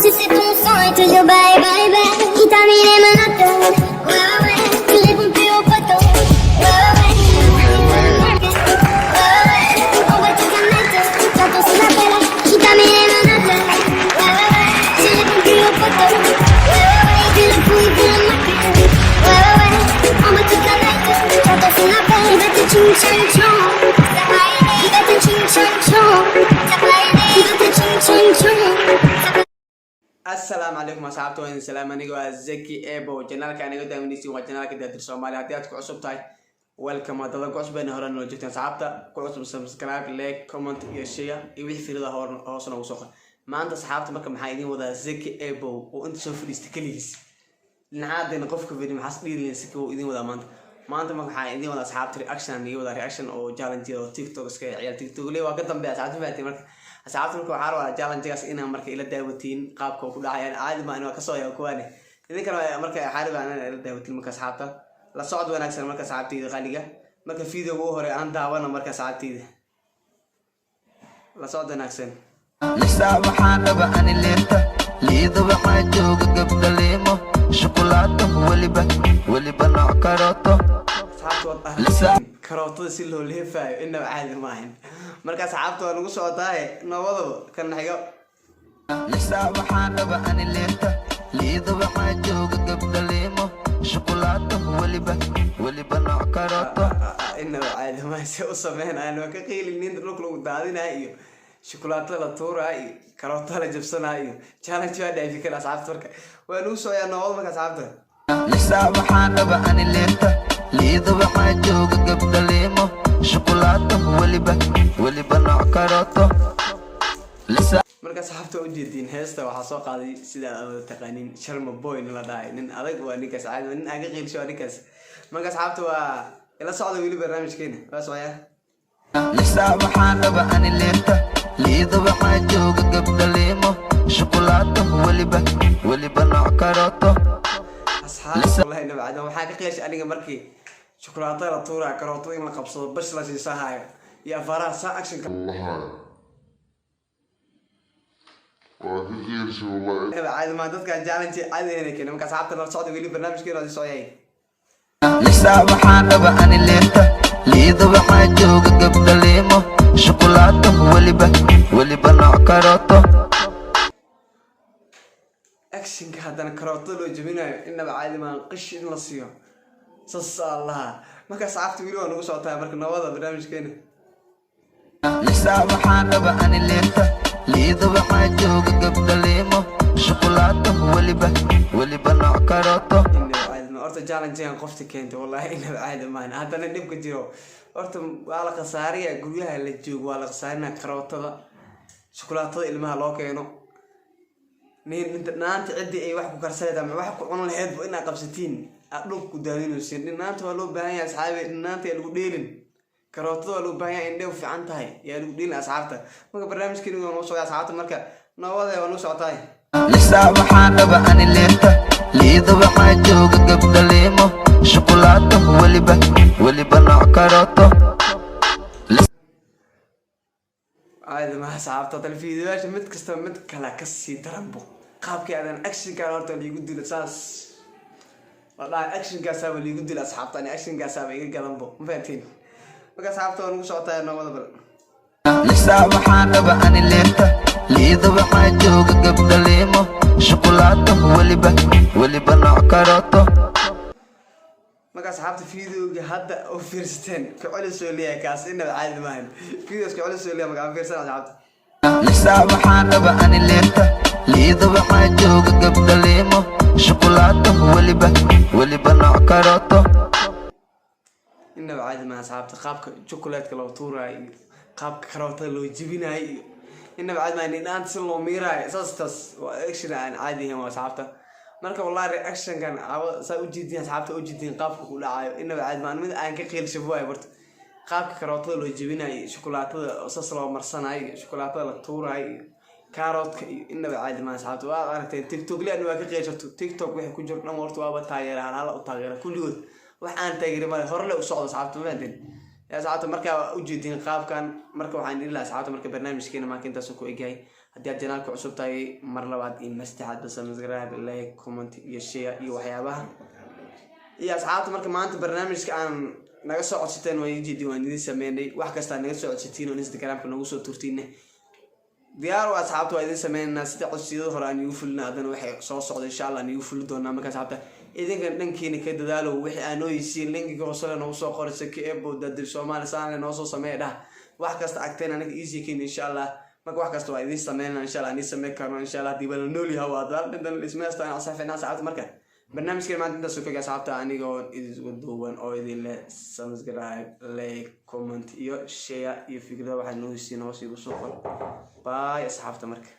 Sucer ton sang et te dire bye bye bye. Qui t'a mis les menottes? Ouais. Tu réponds plus aux potos. Ouais. Ouais. On voit toute la night. J'entends son appel. Qui t'a mis les menottes? Ouais. Tu réponds plus aux potos. Ouais. Il fait le fou, il fait le mac. Ouais. On voit toute la night. J'entends son appel. Il va te ching chang chong. Ça va aider. Il va te ching chang chong. Ça va aider. Il va te ching chang chong. Ça va. Asalaamu calaykum asxaabta, waa idin salaam. Aniga waa Zaki Ebo. Channelka aniga daawanaysiin waa channelka Daadir Soomaali. Haddii aad ku cusub tahay, welcome. Haddada ku cusub hore noo joogteen, asxaabta ku cusub, subscribe, like, comment iyo share iyo wixii fikrada hoos noogu soo qor. Maanta asxaabta marka maxaa idin wadaa? Zaki Ebo oo inta soo fadhiista keligiis dhinacaadayna qofka fadhi, maxaas dhiiri Zaki oo idin wadaa maanta? Maanta marka waxaa idin wadaa asxaabta reaction, iga wadaa reaction oo challenge oo TikTok iska ciyaal TikTok le waa ka dambeeya asxaabta, fahatay? Marka asxaabta marka waxaa rabaa challenge-gaas inaa marka ila daawatiin qaabka uu ku dhacayaan. Caadi ma waa kasoo yaa kuwaane idinkana marka waxaa rabaa inaa ila daawatiin. Marka asxaabta la socod wanaagsan. Marka asxaabteyda qaaliga, marka video ugu hore aan daawano. Marka asxaabteyda la socod wanaagsan. Lisaa waxaan raba ani liirta liida, waxaa jooga gabdha liimo shukulaato, weliba weliba nooc karooto. Asxaabta waad aragteen karootada si loo leefaayo, inaba caadi ma ahan. Marka asxaabta waa nagu socotaaye, noobadaba kan xigo. Lisaa waxaan raba ani liirta liida, waxaa jooga gabdha liimo shukulaato, weliba weliba nooc karooto. Inaba caadi ma se u sameynayaan, waa ka qiilinin dhulka lagu daadinaya iyo shukulaatada la tuuraya iyo karootada la jabsanaya iyo challenge waa dhaafi kara. Asxaabta marka waa nagu socoyaa noobada marka asxaabta. Lisaa waxaan raba ani liirta liida, waxaa jooga gabdha liimo shukulaato, weliba weliba nooc karooto. Lisaa Marka asxaabta ujeediin heesta waxaa soo qaaday, sida aad wada taqaanin, Sharma Boy nin la dhahay. Nin adag waa ninkaas, caadi nin aan ka qiilsho waa ninkaas. Marka asxaabta waa ila socda, weli barnaamijkeena waa socyaa. Lisaa waxaan raba ani liirta liida, waxaa jooga gabdha liimo shukulaato, weliba weliba nooc karooto. Asxaabta wallahi nabcad waxaa ka qiilshay aniga markii shukulaatada la tuuraya, karootada in la qabsado, bash la siisahayo iyo afaaraha saa actionka. Wallahi waa ka qiilshay wallahi. Nabcad maa dadkan challenge caadi ahayna keenay. Marka asxaabta la socda, weli barnaamijkeena waa sii socyahay. Lisaa waxaan raba ani liirta liida, waxaa jooga gabdha liimo shukulaato, weliba weliba nooc karooto. Actionka haddana karootada loo jebinayo, inaba caadi maan, qish in la siiyo sas allaha. Marka asxaabta weli waa nagu socotaa, marka nabada barnaamijkeena. Lisaa waxaan raba ani liirta liida, waxaa jooga gabdha liimo shukulaato, weliba weliba nooc karooto. Inaba caadi maan horta challengegan qofta keentay, wallahi inaba caadi maan. Haddana dhibka jiro horta waa la khasaariya, guryaha la joogo waa la khasaarinaa karootada, shukulaatada ilmaha loo keeno. Nin dhinaanta ciddii ay wax ku karsanayda ama wax ku cun laheedba inaad qabsatiin, aad dhulka ku daadinaysiin. Dhinaanta waa loo baahan yahay asxaabi, dhinaanta yaa lagu dheelin. Karootada waa loo baahan yahay, indhe u fiican tahay, yaa lagu dheelin asxaabta. Marka barnaamijkeeni waa noo socday asxaabta, marka noobada waa noo socotaay. Lisaa waxaan raba ani liirta liida, waxaa jooga gabdha liimo shukulaato, weliba weliba nooc karooto. Caadi maha asxaabta, talfiidiyaasha mid kasta mid kale kasii daranbo. Qaabkii aadan actionkaan horta liigu dilo, saas la dhahay, actionkaasaaba liigu dilo asxaabta. Ani actionkaasaaba iga gadanbo, ma fahantiin? Marka asxaabta waa nagu socotaa noomada bal. Lisaa waxaan raba ani liirta liida, waxaa jooga gabdha liimo shukulaato, weliba weliba nooc karooto. Marka asxaabta videoga hadda u fiirsateen ka celis oo leeyahay kaas, inaba caadi maahan videos ka celis oo leeyahay. Marka aan fiirsan asxaabta. Lisaa waxaan raba ani liirta liida, waxaa jooga gabdha liimo shukulaato, weliba weliba nooc karooto. Inaba caadi maaha asxaabta, qaabka chocolate-ka loo tuuraayo iyo qaabka karootada loo jebinaayo iyo inaba caadi maaha nidhaanta si loo miiraayo, saas taas waa action aan caadi ahayn waa asxaabta. Marka wallahi reactionkan cawa saa ujeediin asxaabta, ujeediin qaabka ku dhacayo, inaba caadi maaha. Mid aan ka qiilshabo waayo horta qaabka karootada loo jebinayo iyo shukulaatada saas loo marsanayo iyo shukulaatada la tuuraayo iyo kaaroodka iyo inaba caadi maaha asxaabta. Waad aragteen TikTok lian waa ka qiilshato. TikTok wixii ku jiro dhan horta waaba taageera, hal hal u taageera kulligood, wax aan taageeri male, hore le u socdo asxaabta, ma fahanteen ya asxaabta? Markaa ujeedin qaabkan. Marka waxaan dhihi lahaa asxaabta, marka barnaamijkeena maanka intaasuu ku egyahay. Haddii aad channelka cusub tahay, mar labaad iyo mar saddexaad ba subscribe, like, comment iyo share iyo waxyaabaha iyo asxaabta. Marka maanta barnaamijka aan naga soo codsateen waa jeedin, waan idin sameynay. Wax kastaa naga soo codsatiin oo Instagramka nagu soo turtiinne, diyaar waa asxaabta, waa idin sameynaynaa. Sida codsiyada hore aan igu fulina, haddana waxay soo socda insha Allah aan igu fuli doonaa. Marka asxaabta, idinka dhankiina ka dadaalo wixii aan nooyisiin linkiga hoosele noogu soo qoraysa ka ebo Daadir Soomaali saanle noo soo sameeya dhah. Wax kasta agteen aniga easy ken insha Allah. Marka wax kasta waa idin sameynaa insha Allah, aan sameyn karno insha Allah, hadii bala nool yahay waa daal dhintan ismeestaan asxaabta. Asxaabta, marka barnaamijkan maanta intaas oo kaga asxaabta, anigoo idinku duuban oo idin leh subscribe, like, comment iyo share iyo fikrada waxaa noo siina hoos igu soo qor. Bye asxaabta marka.